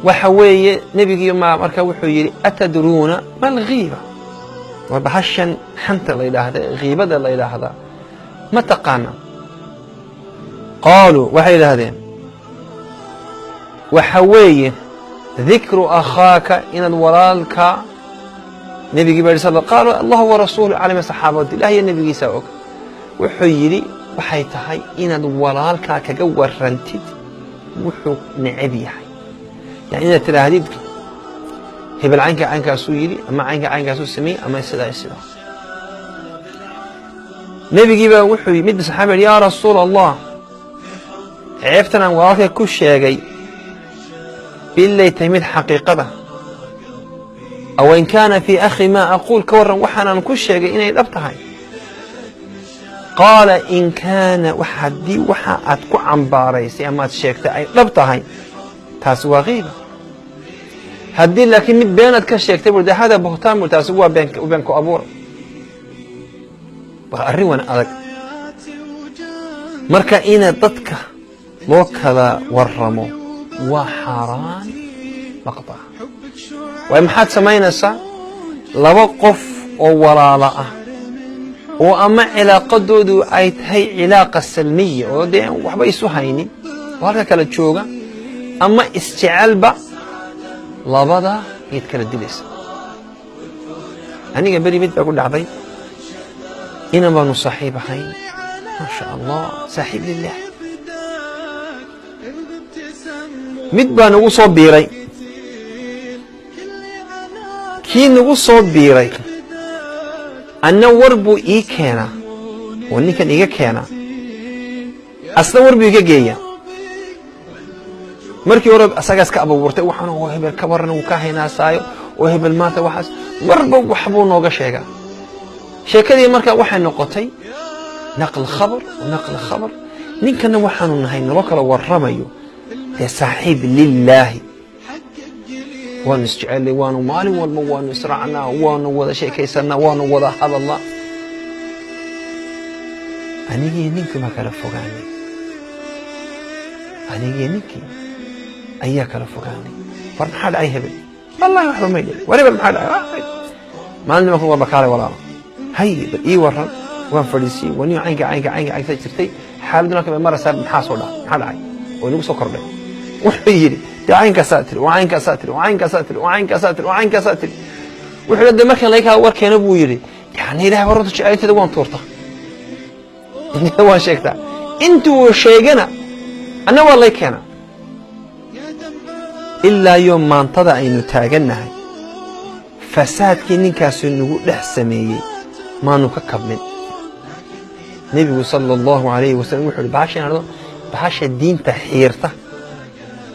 Waxa weeye nebigii ma marka wuxuu yidhi atadruuna ma alghiiba? War bahashan xanta la yidhaahda, ghiibada la yidhaahdaa, ma taqaana? Qaaluu, waxay yidhaahdeen, waxa weeye dikru akhaaka, inaad walaalka. Nebigii baa yidhi sal, qaaluu allahu warasuulu aclam. Saxaabadu ilaah iyo nebigiisaa og. Wuxuu yidhi waxay tahay inaad walaalkaa kaga warrantid wuxuu neceb yahay, yani inaad tidhaahdid hebel caynka caynkaasuu yidhi ama caynka caynkaasuu sameeyey ama sidaa sidaa. Nebigii baa wuxuu mid saxaabi yidhi, yaa rasuul Allah, ceebtan aan walaalkay ku sheegay bilay tahay mid xaqiiqada? Aw in kaana fii akhi maa aquul, ka warran waxaanaan ku sheegay inay dhab tahay? Qaala in kaana, haddii waxa aad ku cambaaraysay ama aad sheegtay ay dhab tahay, taasi waa ghiiba. Haddii laakiin mid beenaad ka sheegtay bur de hada buhtaan bur, taasi waa been, been ku abuura. Waa arrin wan adag. Marka ina dadka loo kala warramo waa xaaraan maqطaca. Waay maxaad samaynaysaa? Laba qof oo walaala ah oo ama cilaaqadoodu ay tahay cilaaqa salmiya oo dee waxba isu haynin oo halka kala jooga ama isjecelba, labada ayaad kala dilaysa. Aniga beri mid baa ku dhacday. Inan baanu saaxiib ahayn, maa sha Allah, saaxiib lilah. Mid baa nagu soo biiray. Kii nagu soo biiray anna war buu ii keenaa oo ninkan iga keenaa, asna war buu iga geeyaa. Markii hore asagaas ka abuurtay, waxaan oo hebel ka waran, wuu ka haynaasaayo oo hebel maanta waxaas marba waxbuu nooga sheegaa. Sheekadii marka waxay noqotay naql khabar wa naql khabar. Ninkana waxaanu nahay naloo kala warramayo dee saaxiib lilaahi, waanu isjecelnay, waanu maalin walba waanu israacnaa, waanu wada sheekaysanaa, waanu wada hadalnaa. Anigii ninkii baa kala fogaanay, anigii ninkii ayaa kala fogaanay. War maxaa dhacay hebel? Wallahi waxba may dhicin. War hebel maxaa dhacay? Maalin marka war bakaalay walaalo, hay bal ii waran. Waan fadhiisiyey, waniyo caynka caynka caynka caynka jirtay, xaaladuna halka bay maraysaa, maxaa soo dhaca, maxaa dhacay oo inagu soo kordhay? Wuxuu yidhi dee caynkaasaa tiri oo caynkaasaa tiri oo caynkaasaa tiri oo caynkaasaa tiri oo caynkaasaa tiri. Wuxuu de markaan laga kaa warkeena buu yidhi, yani ilahay warranta jecelaynteeda waan tuurtaa, inteeda waan sheegtaa, intuu sheegana anna waa lay keenaa. Ilaa yo maantada aynu taagannahay fasaadkii ninkaasi nagu dhex sameeyey maanu ka kabmin. Nebigu sala allahu alayhi wasalam wuxuu yidhi bahasha inaan bahasha diinta xiirta,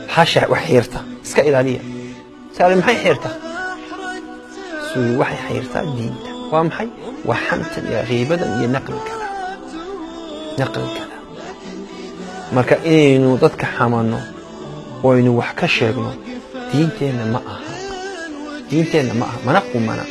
bahasha wax xiirta iska ilaaliya. Saale maxay xiirta? Suu waxay xiirtaa diinta waa maxay? Waa xantan iyo ghiibadan iyo naqlkada, naqlkada. Marka inaynu dadka xamanno oo aynu wax ka sheegno diinteenna ma aha, diinteenna ma aha, mana qumana.